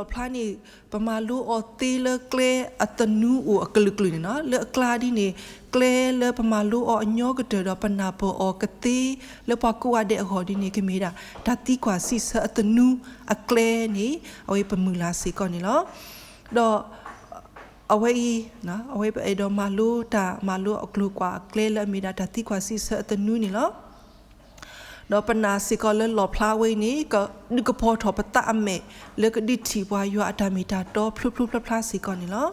လံာ်လီၣ်ဖျါန့ၣ် ပမၤလိအီၤသ့လၢကျဲအသနူအိၣ်အကလုာ်ကလုာ်န့ၣ်လီၤ. လၢအကျါဒ်န့ၣ် ကျဲလၢပမၤလိအီၤအညီကတၢၢ်ဒီး ပနၢ်ပၢၢ်အီၤကသ့လၢပှၤကိးဂၤဒဲးအဂီၢ်ဒ်န့ၣ် ကမ့ၢ်ဒၣ် တၢ်သံကွၢ်စံးဆၢအသနူအကျဲန့ၣ် အဝဲပမုၢ်လၢ်စ့ၢ်ကီးန့ၣ်လီၤ. ဒီး အဝဲအံၤ အဝဲပအဲၣ်ဒိးမၤလိတၢ်မၤလိအကျိၤကွၢ်အကျဲလၢအမ့ၢ်ဒၣ်တၢ်သံကွၢ်စံးဆၢအသနူန့ၣ်လီၤ. ဒီးပနာ်စ့ၢ်ကီးလၢလီၣ်ဖျါဝဲအံၤန့ၣ် ကဒုးကပီၤထီၣ်ပသးအမဲာ် လၢကဒုးထံၣ်ပှၤယွၤအတၢ်မ့ၢ်တၢ်တီဖျိဖျိဖျါဖျါစ့ၢ်ကီးန့ၣ်လီၤ.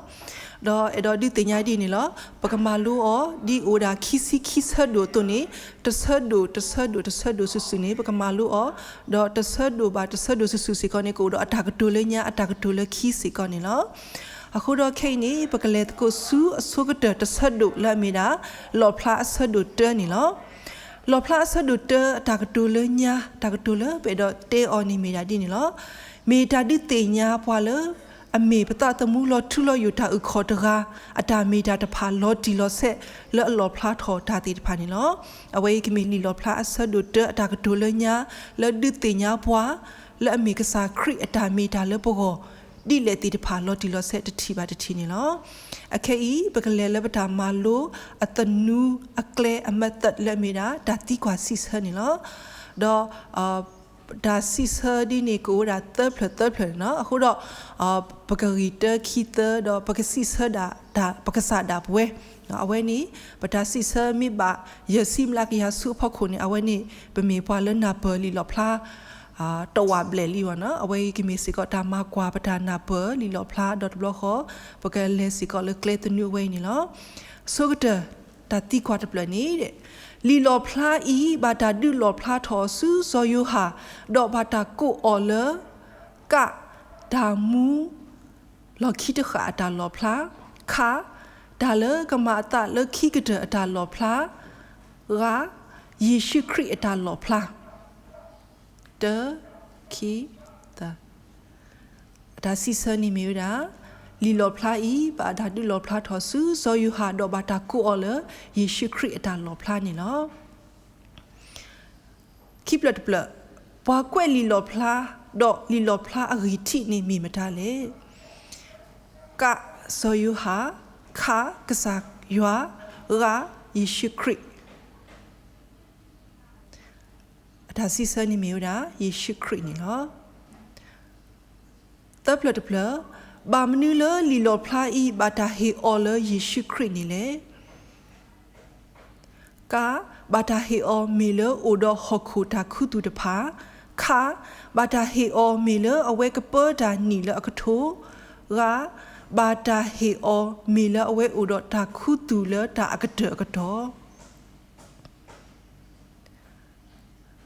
ဒီးအဲၣ်ဒိးဒုးသ့ၣ်ညါဒ်န့ၣ်လီၤ. ပကမၤလိအီၤ ဒ်အိၣ်ဒၣ်ခံဆံခံဆၢဒိၣ်အသိးန့ၣ် တဆၢဒိၣ်တဆၢဒိၣ်တဆၢဒိၣ်စုာ်စုာ်န့ၣ် ပကမၤလိအီၤ, ဒီးတဆၢဒိၣ်ဘၣ်တဆၢဒိၣ်စုာ်စုာ်စ့ၢ်ကီးန့ၣ် ကအိၣ်ဒီးအတၢ်ကတိၤလၢညါ အတၢ်ကတိၤလၢခံစ့ၢ်ကီးန့ၣ်လီၤ. အဃိဒီးခဲအံၤန့ၣ် ပကလဲၤသကိးဆူအဆိကတၢၢ်တဆၢဒိၣ်လၢအမ့ၢ်ဒၣ် လီၣ်ဖျါအဆၢဒိၣ်တၢန့ၣ်လီၤ. လီၣ်ဖျါအဆၢဒိၣ်တၢ အတၢ်ကတိၤလၢညါ တၢ်ကတိၤလၢပအဲၣ်ဒိးတဲအီၤန့ၣ်မ့ၢ်ဒၣ်ဒ်န့ၣ်လီၤ. မ့ၢ်တၢ်ဒုးသ့ၣ်ညါပှၤလၢ အမ့ၢ်ပသးသမူလီၤထူလီၤယိာ်တၢ်အုၣ်ခီၣ်တဂၤ အတၢ်မ့ၢ်တၢ်တဖၣ်လီၤတံၢ်လီၤဆဲးလၢအလီၣ်ဖျါထီၣ်တၢ်သ့ၣ်တဖၣ်န့ၣ်လီၤ. အဝဲအံၤကမ့ၢ်လံာ်လီၣ်ဖျါအဆၢဒိၣ်တၢအတၢ်ကတိၤလၢညါ လၢဒုးသ့ၣ်ညါပှၤ လၢအမ့ၢ်ကစၢ်ခရံာ်အတၢ်မ့ၢ်တၢ်လၢပဂီၢ် ဒ်လဲၣ်သ့ၣ်တဖၣ်လီၤတံၢ်လီၤဆဲးတထံၣ်ဘၣ်တထံၣ်န့ၣ်လီၤ. အခဲအံၤ ပကလဲၤလၢပတၢ်မၤလိအသနူအကျဲအ method လၢအမ့ၢ်ဒၣ် တၢ်သံကွၢ်စံးဆၢန့ၣ်လီၤ. ဒီး တၢ်စံးဆၢဒ်န့ၣ် ကအိၣ်ဝဲဒၣ်သၢဖျၢၣ်သၢဖျၢၣ်န့ၣ်လီၤ. အဃိဒီး ပကဂံၢ်တၢခံသၢ ဒီးပကစံးဆၢဒၣ် ပကစၢ်ဒၣ်ပဝဲ အဝဲန့ၣ် ပတၢ်စံးဆၢမ့ၢ်ဘၣ် ယဲၢ်ဆံမျးကယၤဆူအဖီခိၣ်န့ၣ် အဝဲန့ၣ် ပမ့ၢ်ပှၤလၢနၢ်ပၢၢ်လံာ်လီၣ်ဖျါ တဝာ်ဘျဲၣ်လံဘၣ်န့ၣ်. အဝဲအံၤကမ့ၢ်စ့ၢ်ကီးတၢ်မၤကွၢ်ပတၢ်နၢ်ပၢၢ်လံာ်လီၣ်ဖျါ ဒီးတဘျီဃီ ပကလဲၤစ့ၢ်ကီးလၢကျဲသနူအဝဲအံၤန့ၣ်လီၤ. ဆိကတၢၢ် တၢ်သံကွၢ်တဖျၢၣ်န့ၣ် လံာ်လီၣ်ဖျါအံၤ ဘၣ်တၢ်ဒုးလီၣ်ဖျါထီၣ်ဆူစီၤယိၤဟၣ် ဒီးဘၣ်တၢ်ကိးအီၤလၢ က တၢ်မူ လီၢ်ခံတဃာ်အတၢ်လီၣ်ဖျါ, ခ တၢ်လၢကမၤအသးလၢခံကတၢၢ်အတၢ်လီၣ်ဖျါ, ဂ ယ့ၣ်ၡူးခရံာ်အတၢ်လီၣ်ဖျါ, တၢ, ခံ, သၢ. အတၢ်စံးဆၢန့ၣ်မ့ၢ်ဝဲဒၣ် လံာ်လီၣ်ဖျါအံၤ ဘၣ်တၢ်ဒုးလီၣ်ဖျါထီၣ်ဆူစီၤယိၤဟၣ် ဒီးဘၣ်တၢ်ကိးအီၤလၢ ယ့ၣ်ၡူးခရံာ်အတၢ်လီၣ်ဖျါန့ၣ်လီၤ. ခံဖျၢၣ်တဖျၢၣ်, ပှၤကွဲးလံာ်လီၣ်ဖျါ ဒီးလံာ်လီၣ်ဖျါအဂံၢ်ထံးန့ၣ်မ့ၢ်မတၤလဲၣ်. က, စီၤယိၤဟၣ်, ခ, ကစၢ်ယွၤ, ဂ, ယ့ၣ်ၡူးခရံာ်. အတၢ်စံးဆၢန့ၣ်မ့ၢ်ဝဲဒၣ် ယ့ၣ်ၡူးခရံာ်န့ၣ်လီၤ. သၢဖျၢၣ်တဖျၢၣ်, ဘၣ်မနုၤလၢလံာ်လီၣ်ဖျါအံၤ ဘၣ်တၢ်ဟ့ၣ်အီၤလၢယ့ၣ်ၡူးခရံာ်န့ၣ်လဲၣ်. က, ဘၣ်တၢ်ဟ့ၣ်အီၤမ့ၢ်လၢအိၣ်ဒီးဟီၣ်ခိၣ်တၢ်ခူသူၣ်တဖၣ်, ခ, ဘၣ်တၢ်ဟ့ၣ်အီၤမ့ၢ်လၢအဝဲကပၢတၢ်နံၣ်လၢအကထိ, ဂ, ဘၣ်တၢ်ဟ့ၣ်အီၤမ့ၢ်လၢအဝဲအိၣ်ဒီးတၢ်ခူသူၣ်လၢတၢ်အကတၢၢ်အကတီၢ်.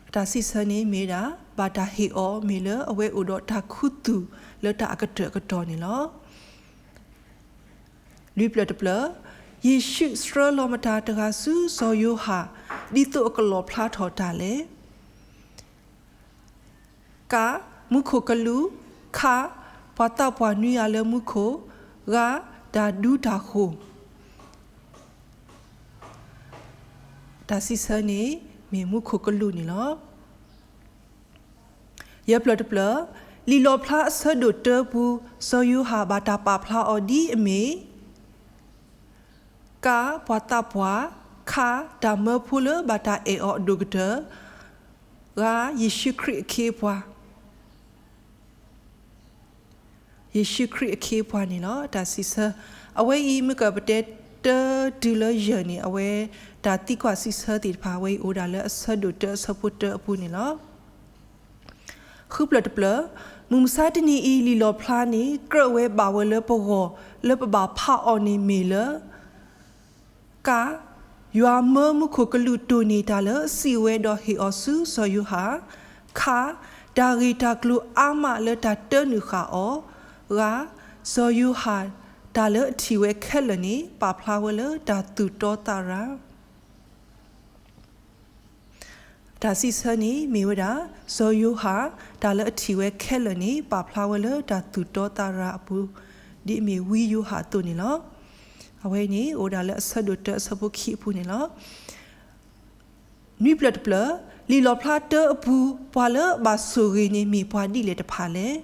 အတၢ်စံးဆၢန့ၣ်မ့ၢ်ဝဲဒၣ် ဘၣ်တၢ်ဟ့ၣ်အီၤမ့ၢ်လၢအဝဲအိၣ်ဒီးတၢ်ခူသူၣ်လၢတၢ်အကတၢၢ်အကတီၢ်န့ၣ်လီၤ. လွံၢ်ဖျၢၣ်တဖျၢၣ်, ယ့ၣ်ၡူးဆှၢလီၤမတၤတဂၤဆူစီၤယိၤဟၣ် ဒ်သိးအကလီၣ်ဖျါထီၣ်တၢ်လဲၣ်. က, မူခိၣ်ကလူး, ခ, ပှၤသးပှၢ်နွံဂၤလၢမူခိၣ်, ဂ, တၢ်ဒူတၢ်ဃိၤ. တၢ်စံးဆၢန့ၣ်မ့ၢ်မူခိၣ်ကလူးန့ၣ်လီၤ. ယဲၢ်ဖျၢၣ်တဖျၢၣ်, လံာ်လီၣ်ဖျါအဆၢဒိၣ်တၢအပူၤ စီၤယိၤဟၣ်ဘၣ်တၢ်ပာ်ဖျါအီၤဒ်အမ့ၢ် က, ပှၤသးပှၢ်, ခ, တၢ်မၢဖိလၢဘၣ်တၢ်အဲၣ်အီၤအဒိၣ်ကတၢၢ်, ဂ, ယ့ၣ်ၡူးခရံာ်အခ့အပှၤ ယ့ၣ်ၡူးခရံာ်အခ့အပှၤန့ၣ်လီၤ. တၢ်စံးဆၢ အဝဲအံၤမ့ၢ်ကပတဲတၢတုၤလၢယဲၢ်န့ၣ် အဝဲတၢ်သံကွၢ်စံးဆၢသ့ၣ်တဖၣ် အဝဲအံၤအိၣ်ဒၣ်လၢအဆၢဒိၣ်တၢအဆၢဖိတၢအပူၤန့ၣ်လီၤ. ဃုဖျၢၣ်တဖျၢၣ်, မုၢ်မဆါတနံၤအံၤ လံာ်လီၣ်ဖျါန့ၣ် ကြၢးဝဲဘၣ်ဝဲလၢပဂီၢ် လၢပဘၣ်ဖးအီၤန့ၣ်မ့ၢ်လၢ က, ယွၤမၢမူခိၣ်ကလူးတိၢ်န့ၢ်တၢ်လၢစံးဝဲဒီးဟ့ၣ်အီၤဆူစီၤယိၤဟၣ်, ခ, တၢ်ဂ့ၢ်တၢ်ကျိၤအါမးလၢတၢ်တၢနုာ်ဃာ်အီၤ, ဂ, စီၤယိၤဟၣ်တၢ်လၢအထံၣ်ဝဲခဲလၢာ်န့ၣ် ပာ်ဖျါဝဲလၢတၢ်သူၣ်တီသးရၤ တၢ်စံးဆၢန့ၣ်မ့ၢ်ဝဲဒၣ် စီၤယိၤဟၣ် တၢ်လၢအထံၣ်ဝဲခဲလၢာ်န့ၣ် ပာ်ဖျါဝဲလၢတၢ်သူၣ်တီသးရၤအပူၤ ဒ်အမ့ၢ်ဝံယိၤဟၣ်အသိးန့ၣ်လီၤ. အဝဲန့ၣ်အိၣ်ဒၣ်လၢအဆၢဒိၣ်တၢအဆၢဖိခံအပူၤန့ၣ်လီၤ. နွံဖျၢၣ်တဖျၢၣ်, လံာ်လီၣ်ဖျါတၢအပူၤ ပှၤလၢအဘၣ်ဆိၣ်ဂ့ၤန့ၣ်မ့ၢ်ပှၤဒ်လဲၣ်တဖၣ်လဲၣ်.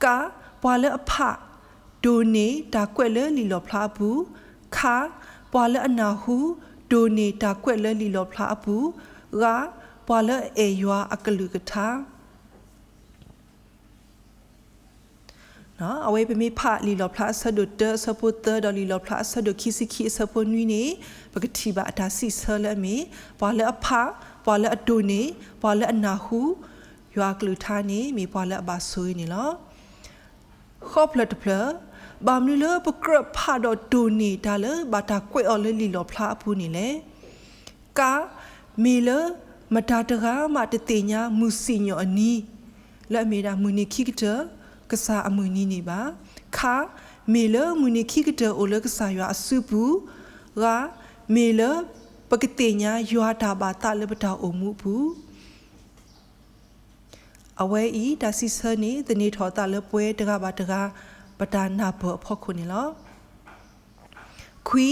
က, ပှၤလၢအဖး, ဒိးန့ၢ်တၢ်ကွဲးလၢလံာ်လီၣ်ဖျါအပူၤ, ခ, ပှၤလၢအနၢ်ဟူ, ဒိးန့ၢ်တၢ်ကွဲးလၢလံာ်လီၣ်ဖျါအပူၤ, ဂ, ပှၤလၢအအဲၣ်ယွၤအကလုၢ်ကထါ. အဝဲပမ့ၢ်ဖးလံာ်လီၣ်ဖျါအဆၢဒိၣ်တၢ အဆၢဖိသၢ ဒီးလံာ်လီၣ်ဖျါအဆၢဒိၣ်ခံဆံခံ အဆၢဖိနွံန့ၣ် ပကထံၣ်ဘၣ်အတၢ်စံးဆၢလၢအမ့ၢ် ပှၤလၢအဖး, ပှၤလၢအဒိးန့ၢ်, ပှၤလၢအနၢ်ဟူ ယွၤအကလုၢ်ကထါန့ၣ် မ့ၢ်ပှၤလၢအဘၣ်ဆိၣ်ဂ့ၤန့ၣ်လီၤ. ဃီဖျၢၣ်တဖျၢၣ်, ဘၣ်မနုၤလၢပကြၢးဖးဒီးဒိးန့ၢ်တၢ်လၢဘၣ်တၢ်ကွဲးအီၤလၢလံာ်လီၣ်ဖျါအပူၤန့ၣ်လဲၣ်. က, မ့ၢ်လၢမတၤတဂၤမးတသ့ၣ်ညါမုၢ်စံၣ်ညီၣ်အနံၤ လၢအမ့ၢ်ဒၣ်မုၢ်နံၤခံကတၢၢ် ကစၢ်အမုၢ်နံၤန့ၣ်ဘၣ်. ခ, မ့ၢ်လၢမုၢ်နံၤခံကတၢၢ်အိၣ်လၢကစၢ်ယွၤအစုပူၤ, ဂ, မ့ၢ်လၢပကသ့ၣ်ညါယွၤတၢ်ဘၣ်သးလၢပတၢ်အိၣ်မူအပူၤ. အဝဲအံၤတၢ်စံးဆၢန့ၣ် သန့ၤထီၣ်အသးလၢပဝဲတဂၤဘၣ်တဂၤ ပတၢ်နၢ်ပၢၢ်အဖီခိၣ်န့ၣ်လီၤ. ခွံ,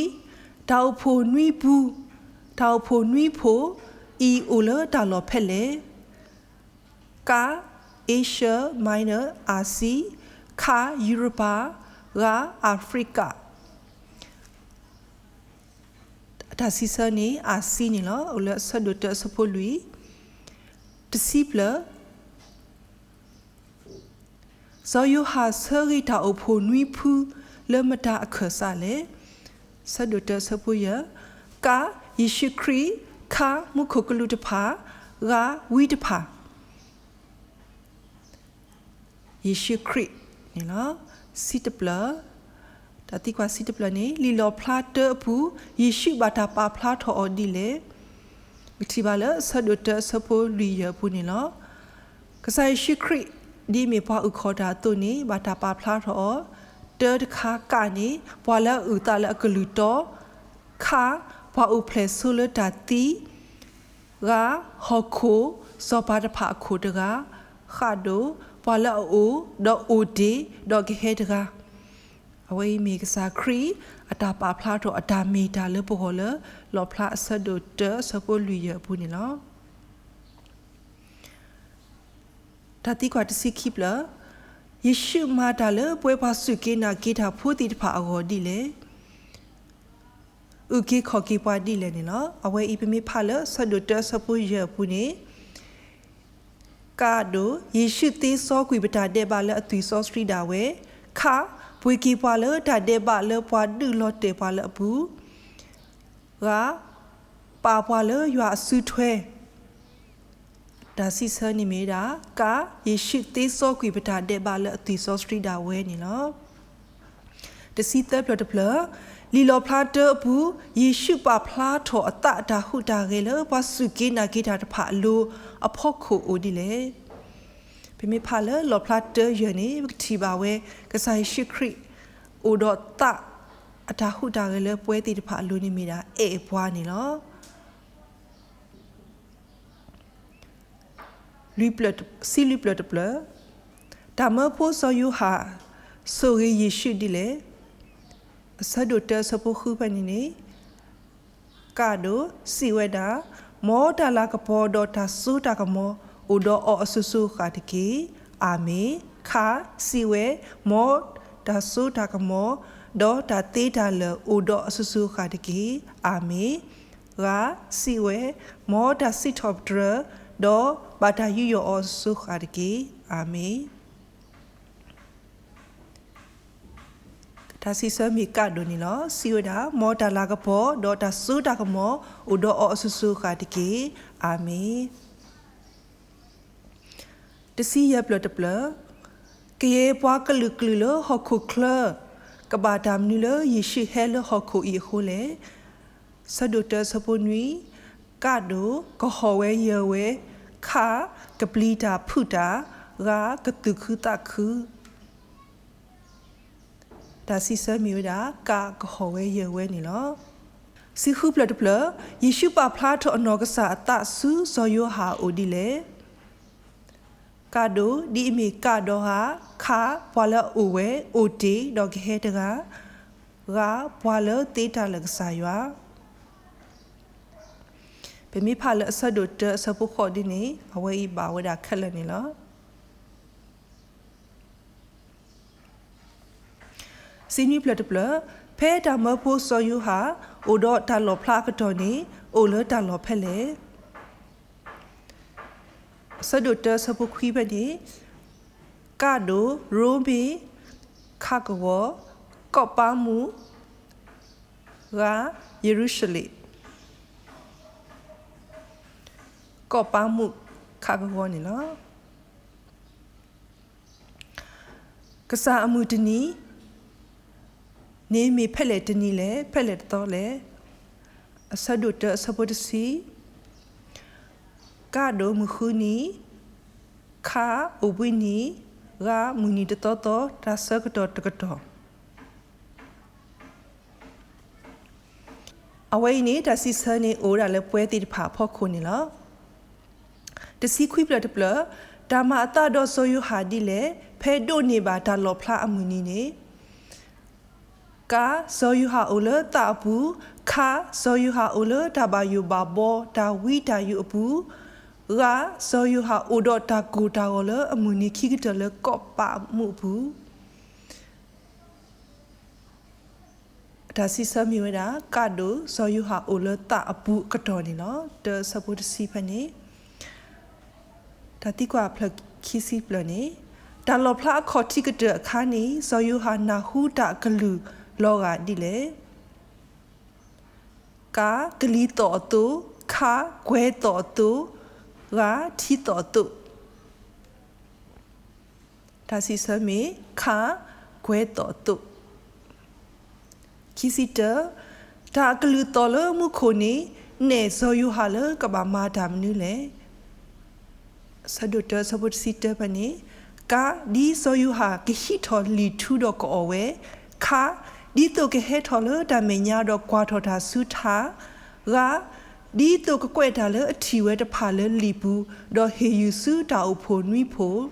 တၢ်အိၣ်ဖှိၣ်နွံပူၤ, တၢ်အိၣ်ဖှိၣ်နွံဖိအံၤအိၣ်လၢတၢ်လီၢ်ဖဲလဲၣ်. က, Asia Minor အၣ်စံ, ခ, ယူရပၤ, ဂ, အၤဖရံကၤ. အတၢ်စံးဆၢန့ၣ် အၣ်စံန့ၣ်လီၤ. အိၣ်လၢအဆၢဒိၣ်တၢအဆၢဖိလွံၢ်, တဆံဖျၢၣ်, စီၤယိၤဟၣ်ဆၢဂ့ၤတၢ်အိၣ်ဖှိၣ်နွံဖုလၢမတၤအခၢၣ်စးလဲၣ်. ဆၢဒိၣ်တၢအဆၢဖိယဲၢ်, က, ယ့ၣ်ၡူးခရံာ်, ခ, မူခိၣ်ကလူးတဖၣ်, ဂ, ဝံတဖၣ်. ယ့ၣ်ၡူးခရံာ်န့ၣ်လီၤ. ဆံတဖျၢၣ်, တၢ်သံကွၢ်ဆံတဖျၢၣ်န့ၣ် လံာ်လီၣ်ဖျါတၢအပူၤ ယ့ၣ်ၡူးဘၣ်တၢ်ပာ်ဖျါထီၣ်အီၤဒ်လဲၣ်. ပထံၣ်ဘၣ်လၢအဆၢဒိၣ်တၢအဆၢဖိလွံၢ်ယဲၢ်အပူၤန့ၣ်လီၤ. ကစၢ်ယ့ၣ်ၡူးခရံာ် ဒ်အမ့ၢ်ပှၤအုၣ်ကီၤတၢ်အသိးန့ၣ် ဘၣ်တၢ်ပာ်ဖျါထီၣ်အီၤ, တၢတခါ က န့ၣ် ပှၤလၢအအုၣ်သးလၢအကလုၢ်တီ, ခ, ပှၤအိၣ်ဖျဲၣ်ဆိလၢတၢ်သံ, ဂ, ဟီၣ်ခိၣ်စီၤပၤတဖၣ်အခိၣ်တဂၤ, ဃၣ်ဒိၣ်, ပှၤလၢအအိၣ်, ဒီးအိၣ်တ့ၢ်, ဒီးကဟဲတဂၤ. အဝဲအံၤမ့ၢ်ကစၢ်ခရံာ်အတၢ်ပာ်ဖျါထီၣ်အတၢ်မ့ၢ်တၢ်လၢပဂီၢ်လၢ လီၣ်ဖျါအဆၢဒိၣ်တၢအဆၢဖိလွံၢ်ယဲၢ်အပူၤန့ၣ်လီၤ. တၢ်သံကွၢ်တဆံခံဖျၢၣ်, ယ့ၣ်ၡူးမၤတၢ်လၢပဝဲပှၤစူၢ်က့ၤနာ်က့ၤတၢ်ဖိသ့ၣ်တဖၣ်အဂီၢ်ဒ်လဲၣ်. အုၣ်က့ၤခီၣ်က့ၤပှၤဒ်လဲၣ်န့ၣ်လီၤ. အဝဲအံၤပမ့ၢ်ဖးလၢဆၢဒိၣ်တၢအဆၢဖိယဲၢ်အပူၤန့ၣ်, က ဒိၣ်, ယ့ၣ်ၡူးသ့စီကွံာ်ပတၢ်ဒဲးဘးလၢအသွံၣ်စီဆှံဒၣ်ဝဲ, ခ, ပှ့ၤက့ၤပှၤလၢတၢ်ဒဲးဘးလၢပှၤဒုးလီၤတဲာ်ပှၤလၢအပူၤ, ဂ, ပာ်ပှၤလၢယွၤအစုထွဲ တၢ်စံးဆၢန့ၣ်မ့ၢ်ဝဲဒၣ်, က, ယ့ၣ်ၡူးသ့စီကွံာ်ပတၢ်ဒဲးဘးလၢအသွံၣ်စီဆှံဒၣ်ဝဲန့ၣ်လီၤ. တဆံသၢဖျၢၣ်တဖျၢၣ်, လံာ်လီၣ်ဖျါတၢအပူၤ, ယ့ၣ်ၡူးပာ်ဖျါထီၣ်အသးအတၢ်ဟူးတၢ်ဂဲၤလၢပှၤစူၢ်က့ၤနာ်က့ၤတၢ်တဖၣ်အလိၤအဖီခိၣ်အိၣ်ဒ်လဲၣ်. ပမ့ၢ်ဖးလၢလီၣ်ဖျါတၢယဲၢ်န့ၣ် ပကထံၣ်ဘၣ်ဝဲ ကစၢ်ယ့ၣ်ၡူးခရံာ် အိၣ်ဒီးသးအတၢ်ဟူးတၢ်ဂဲၤလၢပဝဲသ့ၣ်တဖၣ်အလိၤန့ၣ်မ့ၢ်ဒၣ် အဲၣ်ပှၤန့ၣ်လီၤ. လွံၢ်ဖျၢၣ်, ဆံလွံၢ်ဖျၢၣ်တဖျၢၣ်, တၢ်မၢဖိစီၤယိၤဟၣ် ဆိၣ်ဂ့ၤယ့ၣ်ၡူးဒ်လဲၣ်. အဆၢဒိၣ်တၢအဆၢဖိဃုဖဲန့ၣ်န့ၣ်, က ဒိၣ်, စံးဝဲဒၣ်, မ်တၢ်လၤကပီၤဒီးတၢ်စိတၢ်ကမီၤ အိၣ်ဒီးအီၤအစိၤစိၤအဃၣ်တက့ၢ်. အၤမ့ၣ်. ခ စံးဝဲ, မ်တၢ်စိတၢ်ကမီၤ ဒီးတၢ်သ့တၢ်လၢာ်အိၣ်ဒီးအစိၤစိၤအဃၣ်တက့ၢ်. အၤမ့ၣ်. ဂ စံးဝဲ, မ်တၢ်စံးထီၣ်ပတြၢၤ ဒီးဘၣ်တၢ်ယူးယီၣ်အီၤအစိၤစိၤအဃၣ်တက့ၢ်. အၤမ့ၣ်. တၢ်စံးဆၢမ့ၢ်က ဒိၣ်န့ၣ်လီၤ. စံးဝဲဒၣ်, မ်တၢ်လၤကပီၤ ဒီးတၢ်စိတၢ်ကမီၤ အိၣ်ဒီးအီၤအစိၤစိၤအဃၣ်တက့ၢ်. အၤမ့ၣ်. တဆံယဲၢ်ဖျၢၣ်တဖျၢၣ်, ကယဲၢ်ပှၤကလုာ်ကလုာ်လၢဟီၣ်ခိၣ်ချၢ ကဘၣ်တၢ်မနုၤလၢယ့ၣ်ၡူးဟဲလၢဟီၣ်ခိၣ်အံၤအဃိလဲၣ်. ဆၢဒိၣ်တၢအဆၢဖိနွံ, က ဒိၣ်, ကဟီၣ်ဝဲယၢၤဝဲ, ခ ကပျံၤတၢ်ဖုးတၢ်, ဂ ကသူၣ်ခုသးခု. တၢ်စံးဆၢမ့ၢ်ဝဲဒၣ် က ကဟီၣ်ဝဲယၢၤဝဲန့ၣ်လီၤ. တဆံဃုဖျၢၣ်တဖျၢၣ်, ယ့ၣ်ၡူးပာ်ဖျါထီၣ်အနီၢ်ကစၢ်အသးဆူစီၤယိၤဟၣ်အအိၣ်ဒ်လဲၣ်. က ဒိၣ်, ဒ်အမ့ၢ်ကဒီးဧါ, ခ ပှၤလၢအအိၣ်ဝဲအိၣ်တ့ၢ်ဒီးကဟဲတဂၤ, ဂ ပှၤလၢသ့တၢ်လၢာ်ကစၢ်ယွၤ. ပမ့ၢ်ဖးလၢအဆၢဒိၣ်တၢအဆၢဖိဃိးဒ်န့ၣ် အဝဲအံၤဘၣ်ဝဲဒၣ်ခဲလၢာ်န့ၣ်လီၤ. စံးနွံဖျၢၣ်တဖျၢၣ်, ဖဲတၢ်မၢဖိစီၤယိၤဟၣ် အိၣ်ဒီးတၢ်လီၣ်ဖျါအကတီၢ်န့ၣ် အိၣ်လၢတၢ်လီၢ်ဖဲလဲၣ်. အဆၢဒိၣ်တၢ အဆၢဖိခွံဖဲန့ၣ်, ကးဒိၣ်ရိမ့ၤခးကဝီၤ, ကီၣ်ပးမူၣ်, ဂၤ ယရူၤၡလ့ၣ်, ကီၣ်ပးမူၣ်ခးကဝီၤန့ၣ်လီၤ. ကစၢ်အမုၢ်တနံၤန့ၣ်မ့ၢ်ဖဲလဲၣ်တနံၤလဲၣ်, ဖဲလဲၣ်တသီလဲၣ်. အဆၢဒိၣ်တၢ အဆၢဖိတဆံ, ကးဒိၣ်မုၢ်ဃုနံၤ, ခးအိၣ်ဘှံးနံၤ, ဂၤမုၢ်နံၤတသီသီ တၢ်ဆၢကတီၢ်တကတီၢ်. အဝဲအံၤန့ၣ် တၢ်စံးဆၢန့ၣ်အိၣ်ဝဲဒၣ်လၢပှဲၤသ့ၣ်တဖၣ်အဖီခိၣ်န့ၣ်လီၤ. တဆံခွံဖျၢၣ်တဖျၢၣ်, တၢ်မၤအသးဒီးစီၤယိၤဟၣ်ဒ်လဲၣ် ဖဲဒိးန့ၢ်ဘၣ်တၢ်လီၣ်ဖျါအမုၢ်နံၤန့ၣ်, ကး စီၤယိၤဟၣ်အိၣ်လၢသးအပူၤ, ခး စီၤယိၤဟၣ်အိၣ်လၢတၢ်ဘၣ်ယိၣ်ဘၣ်ဘီ တၢ်ဝံတၢ်ယိၣ်အပူၤ, ဂၤ စီၤယိၤဟၣ်အိၣ်ဒီးတၢ်ကိၢ်တၢ်ဂီၤလၢအမုၢ်နံၤခံကတၢၢ်လၢကီၣ်ပးမူၣ်အပူၤ. တၢ်စံးဆၢမ့ၢ်ဝဲဒၣ် ကးဒိၣ် စီၤယိၤဟၣ်အိၣ်လၢသးအပူၤအကတီၢ်န့ၣ်လီၤ. တၢ အဆၢဖိတဆံဖဲန့ၣ်, တၢ်သံကွၢ်ဖျၢၣ်ခံဆံဖျၢၣ်န့ၣ်, တၢ်လီၣ်ဖျါအခီၣ်ထံးကတၢၢ်အခါန့ၣ် စီၤယိၤဟၣ်နၢ်ဟူတၢ်အကလုၢ်လီၤဂာ်ဒ်လဲၣ်. ကး ကလံၤသီၣ်အသိး, ခး ကွဲၤသီၣ်အသိး, ဂၤ ထံသီၣ်အသိး. တၢ်စံးဆၢမ့ၢ် ခး ကွဲၤသီၣ်အသိး. ခံဆံတၢ, တၢ်အကလုၢ်သီၣ်လၢမူခိၣ်န့ၣ် နဲၣ်စီၤယိၤဟၣ်လၢကဘၣ်မၤတၢ်မနုၤလဲၣ်. အဆၢဒိၣ်တၢ အဆၢဖိတဆံတၢဖဲန့ၣ်, ကး ဒ်စီၤယိၤဟၣ်ကဟံးထီၣ်လံာ်ထူဒီးကအီၣ်ဝဲ, ခး ဒ်သိးကဟဲထီၣ်လၢတၢ်မဲာ်ညါဒီးကွၢ်ထီၣ်တၢ်ဆူထး, ဂၤ ဒ်သိးကကွဲးတၢ်လၢအထံၣ်ဝဲတဖၣ်လၢလံာ်ပူၤ, ဒီးဟ့ၣ်ယုာ်ဆူတၢ်အိၣ်ဖှိၣ်နွံဖှိၣ်.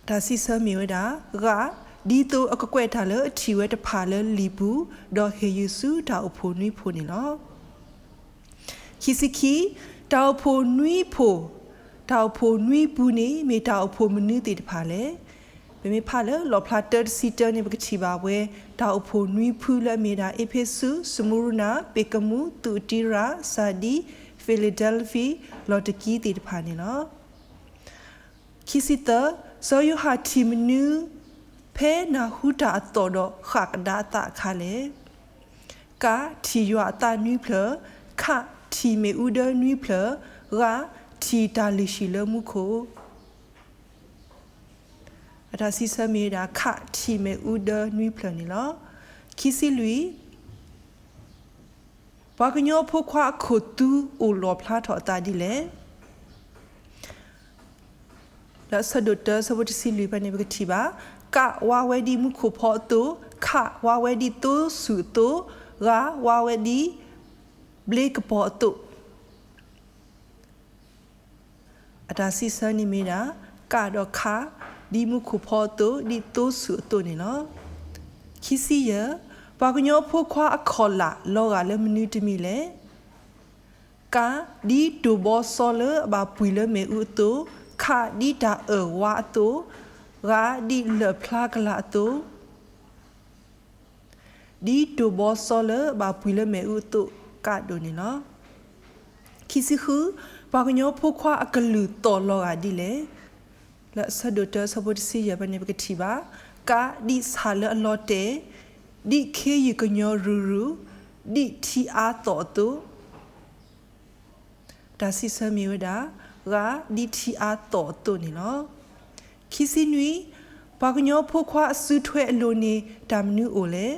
တၢ်စံးဆၢမ့ၢ်ဝဲဒၣ် ဂၤ ဒ်သိးအကကွဲးတၢ်လၢအထံၣ်ဝဲတဖၣ်လၢလံာ်ပူၤ, ဒီးဟ့ၣ်ယုာ်ဆူတၢ်အိၣ်ဖှိၣ်နွံဖှိၣ်န့ၣ်လီၤ. ခံဆံခံ, တၢ်အိၣ်ဖှိၣ်နွံဖှိၣ်, တၢ်အိၣ်ဖှိၣ်နွံပူၤန့ၣ် မ့ၢ်တၢ်အိၣ်ဖှိၣ်မနုၤသ့ၣ်တဖၣ်လဲၣ်. ပမ့ၢ်ဖးလၢလီၣ်ဖျါတၢတဆံတၢန့ၣ် ပကထံၣ်ဘၣ်ဝဲ တၢ်အိၣ်ဖှိၣ်နွံဖုလၢအမ့ၢ်ဒၣ် အ့းဖ့းစူး, စမူရနၤ, ပ့းကမူး, သုးအတံရၤ, စၤဒံ, ဖံလ့ဒဲလ်ဖံ, လီၤတကံသ့ၣ်တဖၣ်န့ၣ်လီၤ. ခံဆံသၢ, စီၤယိၤဟၣ်ထံၣ်မနုၤ ဖဲနၢ်ဟူတၢ်အသီၣ်ဒီးဃၣ်ကဒါအသးအခါလဲၣ်. ကး ထံၣ်ယွၤအသးနွံဖျၢၣ်, ခး ထံၣ်မ့ၣ်အူဒၢနွံဖျၢၣ်, ဂၤ ထံၣ်တၢ်လုၢ်ဟံၣ်လၢမူခိၣ်. အတၢ်စံးဆၢမ့ၢ်ဝဲဒၣ် ခး ထံၣ်မ့ၣ်အူဒၢနွံဖျၢၣ်န့ၣ်လီၤ. ခံဆံလွံၢ်, ပှၤကညီဖိခွါအခိၣ်သူအိၣ်လီၣ်ဖျါထီၣ်အသးဒ်လဲၣ်. လၢအဆၢဒိၣ်တၢ အဆၢဖိတဆံလွံၢ်ဖဲန့ၣ် ပကထံၣ်ဘၣ်, ကး ဝါဝဲဒ်မူခိၣ်ဖီအသိး, ခး ဝါဝဲဒ်သိဆူၣ်အသိး, ဂၤ ဝါဝဲဒ်ဘျ့ကပီၤအသိး. အတၢ်စံးဆၢန့ၣ်မ့ၢ်ဒၣ် ကးဒီးခး ဒ်မူခိၣ်ဖီအသိး ဒ်သိဆူၣ်အသိးန့ၣ်လီၤ. ခံဆံယဲၢ်, ပှၤကညီဖိခွါအခီၣ်လာ်လီၤဂာ်လၢမနုၤတမံၤလဲၣ်. ကး ဒ်တိၢ်ဘီစီလၢအဘၣ်ပှံၢ်လၢမ့ၣ်အူအသိး, ခး ဒ်တၢ်အၢၣ်ဝါအသိး, ဂၤ ဒ်လၢၢ်ဖျါကလၤအသိး ဒ်တိၢ်ဘီစီလၢအဘၣ်ပှံၢ်လၢမ့ၣ်အူအသိး ကးဒိၣ်န့ၣ်လီၤ. ခံဆံဃု, ပှၤကညီဖိခွါအကလုၢ်သီၣ်လီၤဂာ်ဒ်လဲၣ်. လၢအဆၢဒိၣ်တၢ အဆၢဖိတဆံယဲၢ်ဖဲန့ၣ် ပကထံၣ်ဘၣ်, ကး ဒ်ဆၣ်လၢအလီၤတဲာ်, ဒ်ခ့ယုၢ်ကညီၤရုၢ်ရုၢ်, ဒ်ထံအါသီၣ်အသိး တၢ်စံးဆၢမ့ၢ်ဝဲဒၣ်, ဂၤ ဒ်ထံအါသီၣ်အသိးန့ၣ်လီၤ. ခံဆံနွံ, ပှၤကညီဖိခွါအစုထွဲအလိၤန့ၣ် တၢ်မနုၤအိၣ်လဲၣ်.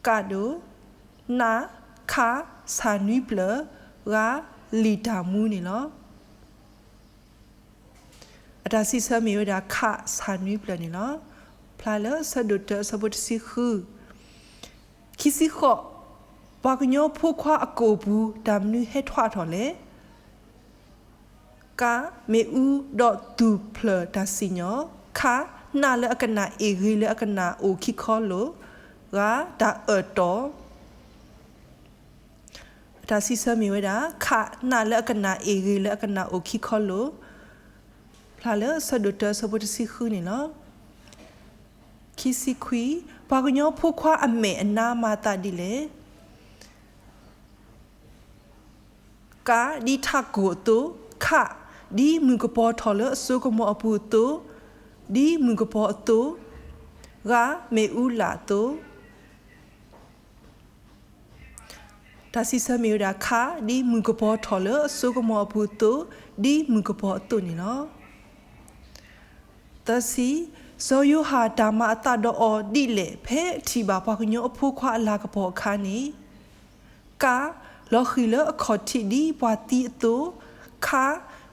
ကးဒိၣ်, နး, ခး, ဆၣ်နွံဖျၢၣ်, ဂၤ လံာ်တၢ်မူန့ၣ်လီၤ. အတၢ်စံးဆၢမ့ၢ်ဝဲဒၣ် ခး ဆၣ်နွံဖျၢၣ်န့ၣ်လီၤ. ဖျါလၢအဆၢဒိၣ်တၢ အဆၢဖိတဆံဃု. ခံဆံဃိး, ပှၤကညီဖိခွါအကိာ်ပူၤ တၢ်မနုၤဟဲထွဲထီၣ်လဲၣ်. ကး မ့ၣ်အူဒီးသူၣ်ဖျၢၣ်တၢ်စံၣ်ညီၣ်, ခး နးလၢအကနၣ်အ့ၣ်ဂ့ၤလၢအကနၣ်အိၣ်ခံခီလိာ်, ဂၤ တၢ်အၢၣ်တီၢ် အတၢ်စံးဆၢမ့ၢ်ဝဲဒၣ် ခး နးလၢအကနၣ်အ့ၣ်ဂ့ၤလၢအကနၣ်အိၣ်ခံခီလိာ်, ဖျါလၢအဆၢဒိၣ်တၢအဆၢဖိတဆံဃုန့ၣ်လီၤ. ခံဆံခွံ, ပှၤကညီဖိခွါအမဲာ်အနါမၤအသးဒ်လဲၣ်. က, ဒ်ထးကိၢ်အသိး, ခ, ဒ်မုၢ်ကပီၤထီၣ်လၢအစိကမီၤအပူၤအသိး, ဒ်မုၢ်ကပီၤအသိး, ဂ, မ့ၣ်အူလာ်အသိး. တၢ်စံးဆၢမ့ၢ်ဝဲဒၣ် ခ, ဒ်မုၢ်ကပီၤထီၣ်လၢအစိကမီၤအပူၤအသိး, ဒ်မုၢ်ကပီၤအသိးန့ၣ်လီၤ. သၢဆံ, စီၤယိၤဟၣ်တၢ်မၤအသးဒီးအီၤဒ်လဲၣ် ဖဲအထံၣ်ဘၣ်ပှၤကညီအဖိခွါအလၤကပီၤအခါန့ၣ်, က, လီၤဃံၤလၢအခီၣ်ထံးဒ်ပှၤသံအသိး, ခ,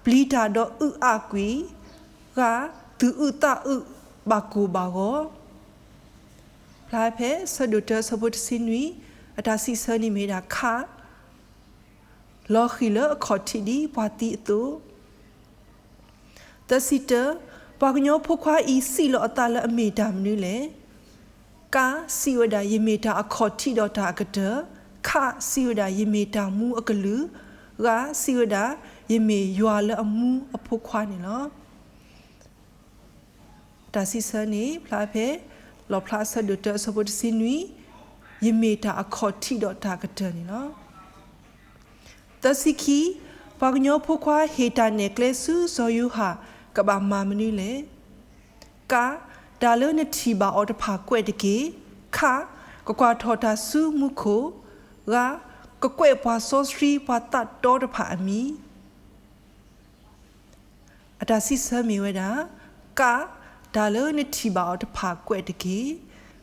ပျံၤတၢ်ဒီးအုးအါကွံာ်, ဂ, သူၣ်အုးသးအုးဘၣ်ကိၢ်ဘၣ်ဂီၤ. ဖျါဖဲဆၢဒိၣ်တၢအဆၢဖိတဆံနွံ, အတၢ်စံးဆၢန့ၣ်မ့ၢ်ဝဲဒၣ် ခ, လီၤဃံၤလၢအခီၣ်ထံးဒ်ပှၤသံအသိး. သၢဆံတၢ, ပှၤကညီဖိခွါအံၤစံးလီၤအသးလၢအမ့ၢ်တၢ်မနုၤလဲၣ်. က, စံးဝဲဒၣ် ယမ့ၢ်တၢ်အခီၣ်ထံးဒီးတၢ်အကတၢၢ်, ခ, စံးဝဲဒၣ် ယမ့ၢ်တၢ်မူအကလုၢ်, ဂ, စံးဝဲဒၣ် ယမ့ၢ်ယွၤလၢအမူအဖိခွါန့ၣ်လီၤ. အတၢ်စံးဆၢန့ၣ် ဖျါဖဲ လီၣ်ဖျါအဆၢဒိၣ်တၢအဆၢဖိတဆံနွံ, ယမ့ၢ်တၢ်အခီၣ်ထံးဒီးတၢ်ကတၢၢ်န့ၣ်လီၤ. သၢဆံခံ, ပှၤကညီဖိခွါဟ့ၣ်တၢ်နဲၣ်ကျဲဆူစီၤယိၤဟၣ် ကဘၣ်မၤမနုၤလဲၣ်. က, တၢ်လၢနထံၣ်ဘၣ်အီၤတဖၣ်ကွဲးတက့ၢ်. ခ, ကကွၢ်ထီၣ်တၢ်ဆူမူခိၣ်, ဂ, ကကွဲးပှၤစီဆှံပှၤသးတီတဖၣ်အမံၤ. အတၢ်စံးဆၢမ့ၢ်ဝဲဒၣ် က, တၢ်လၢနထံၣ်ဘၣ်အီၤတဖၣ်ကွဲးတက့ၢ်.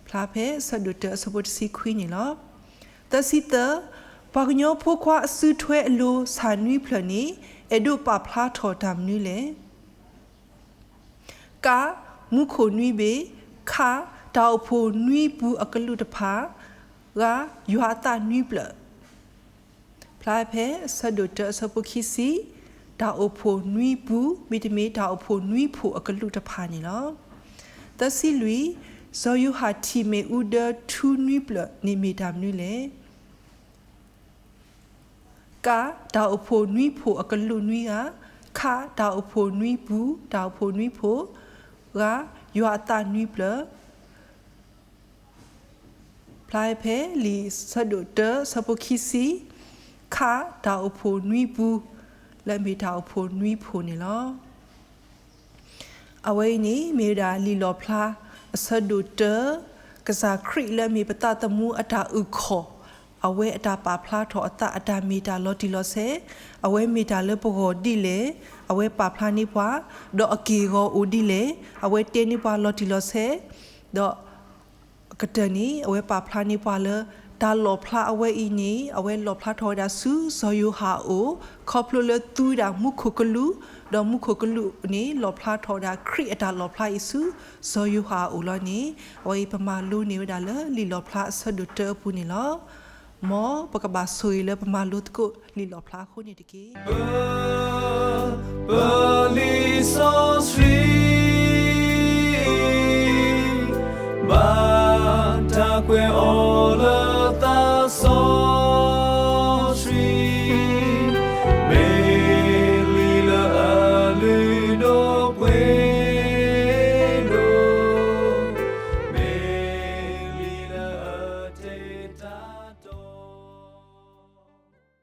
ဖျါဖဲဆၢဒိၣ်တၢအဆၢဖိတဆံခွံန့ၣ်လီၤ. သၢဆံသၢ, ပှၤကညီဖိခွါအစုထွဲအလိၤဆၣ်နွံဖျၢၣ်န့ၣ် အဲၣ်ဒိးပာ်ဖျါထီၣ်တၢ်မနုၤလဲၣ်. က, မူခိၣ်နွံဘ့ၣ်, ခ, တၢ်အိၣ်ဖှိၣ်နွံပူၤအကလူးတဖၣ်, ဂ, ယွၤအသးနွံဖျၢၣ်. ဖျါဖဲအဆၢဒိၣ်တၢအဆၢဖိခံဆံ, တၢ်အိၣ်ဖှိၣ်နွံပူၤ မ့တမ့ၢ်တၢ်အိၣ်ဖှိၣ်နွံဖှိၣ်အကလူးတဖၣ်န့ၣ်လီၤ. သၢဆံလွံၢ်, စီၤယိၤဟၣ်ထံၣ်မ့ၣ်အူဒၢထူနွံဖျၢၣ်န့ၣ်မ့ၢ်တၢ်မနုၤလဲၣ်. က, တၢ်အိၣ်ဖှိၣ်နွံဖှိၣ်အကလူးနွံဂၤ, ခ, တၢ်အိၣ်ဖှိၣ်နွံပူၤ တၢ်အိၣ်ဖှိၣ်နွံဖှိၣ်, ဂ, ယွၤအသးနွံဖျၢၣ်. ဖျါဖဲလံာ်ဆၢဒိၣ်တၢဆၢဖိခံဆံ, ခ, တၢ်အိၣ်ဖှိၣ်နွံပူၤ လၢအမ့ၢ်တၢ်အိၣ်ဖှိၣ်နွံဖှိၣ်န့ၣ်လီၤ. အဝဲအံၤန့ၣ် မ့ၢ်ဝဲဒၣ်လံာ်လီၣ်ဖျါအဆၢဒိၣ်တၢ, ကစၢ်ခရံာ်လၢအမ့ၢ်ပသးသမူအတၢ်အုၣ်ခီၣ်, အဝဲအတၢ်ပာ်ဖျါထီၣ်အသးအတၢ်မ့ၢ်တၢ်လီၤတံၢ်လီၤဆဲး, အဝဲမ့ၢ်တၢ်လၢပဂီၢ်ဒ်လဲၣ်, အဝဲပာ်ဖျါန့ၢ်ပှၤ, ဒီးအက့ၢ်အဂီၤအိၣ်ဒ်လဲၣ်, အဝဲတဲန့ၢ်ပှၤလီၤတံၢ်လီၤဆဲး, ဒီး အကတၢၢ်န့ၣ် အဝဲပာ်ဖျါန့ၢ်ပှၤလၢ တၢ်လီၣ်ဖျါအဝဲအံၤန့ၣ် အဝဲလီၣ်ဖျါထီၣ်ဝဲဒၣ်ဆူစီၤယိၤဟၣ်အအိၣ် ခီဖျိလၢသူဝဲဒၣ်မူခိၣ်ကလူး, ဒီးမူခိၣ်ကလူးန့ၣ် လီၣ်ဖျါထီၣ်ဝဲဒၣ်ခရံာ်အတၢ်လီၣ်ဖျါအံၤဆူ စီၤယိၤဟၣ်အအိၣ်လီၤန့ၣ် အဝဲအံၤပမၤလိန့ၢ်ဝဲဒၣ်လၢလံာ်လီၣ်ဖျါအဆၢဒိၣ်တၢအပူၤန့ၣ်လီၤ. မ်ပကဘၣ်ဆိၣ်ဂ့ၤလၢပမၤလိသကိးလံာ်လီၣ်ဖျါအဃိန့ၣ်တက့ၢ်. ပလံာ်စီဆှံ ဘၣ်တၢ်ကွဲးအီၤလၢ